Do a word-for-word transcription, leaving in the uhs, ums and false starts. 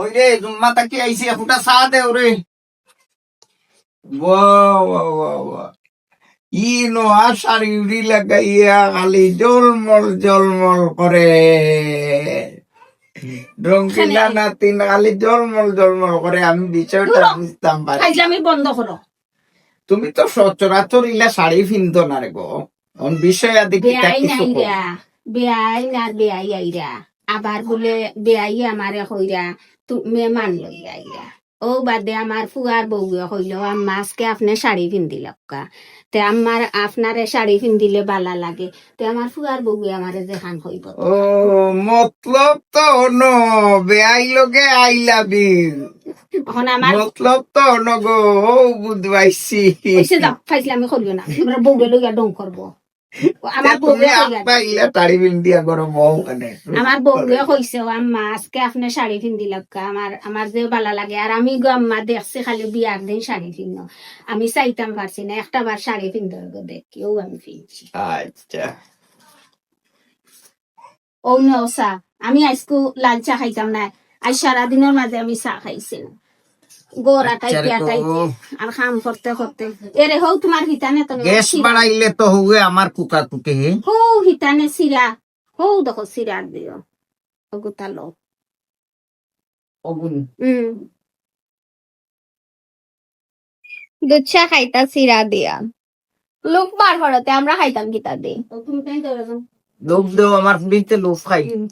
ওই রে, জুম্মা থাকি আইছি, একটা চা দেও রে। বাহ, বাহ, বাহ, বাহ। ই নোয়া শাড়ি উড়ি লাগাইয়া খালি জলমল জলমল করে। রঙ্গিলা নাতিন খালি জলমল জলমল করে, আমি বিষয়টা বুঝতাম পারি। ফাইজলামি বন্ধ করো। তুমি তো সচরাচর ইলা শাড়ি পিন্দো না রে গো। অন বিষয় আদি কিতা বেআইন কিছু কও। আইরা, বেআইন আর বেআই আইরা। আবার বুলে বেআই আমারে কইরা, তু-, মেহমান লইয়া আইরা। ও বাদে আমার ফুয়ার বউয়ে কইলো, "আম্মা, আজকে আপনে শাড়ি পিন্দিলাউক্কা।" তে আমার, আপনারে শাড়ি পিন্দিলে বালা লাগে। তে আমার ফুয়ার বউয়ে আমারে যেখান কইবো। ও, মতলব তো অনো, বেআই লগে I love you। এখন আমার মতলব তো অনো গো, ও বুঝবাইছি। অইছে যাও, ফাইজলামি করিও না। তোমরা বউরে লইয়া ঢং করবো। ও, আমার তে তুমি বউয়ে কইলা। আব্বা ইলা শাড়ি পিন্দিয়া গরম হও কেনে? আমার বউয়ে কইছে, "ও আম্মা, আজকে আপনে শাড়ি পিন্দিলাউক্কা, আমার, আমার যে বালা লাগে।" আর আমি গো আম্মা দেখছি খালি বিয়ার দিন শাড়ি পিন্দো। আমি চাইতাম পারছি না, একটা বার শাড়ি পিন্দো গো দেখি, ও আমি পিনছি। আচ্ছা। ও না, ও চা। আমি আইজকু লাল চা খাইতাম না। আইজ সারাদিনর মাঝে আমি চা খাইছি না। গড় আটাই আচ্ছা রে পিয়াটাই গো। আর কাম করতে করতে। এরে হউ তোমার হিতানে তো গ্যাস বাড়াইলে তো হউয়ে আমার কুকা কুকে হে। হউ হিতানে চিরা। হউ দেখো চিরা দিও। ওগু তালো। ওগুন। হুম। দুধ চা খাইতা চিরা দিয়া। লোভ বার করতে আমরা খাইতাম কিতা দি? লোভ দেও আমার ফুড়িতে লোভ খাই।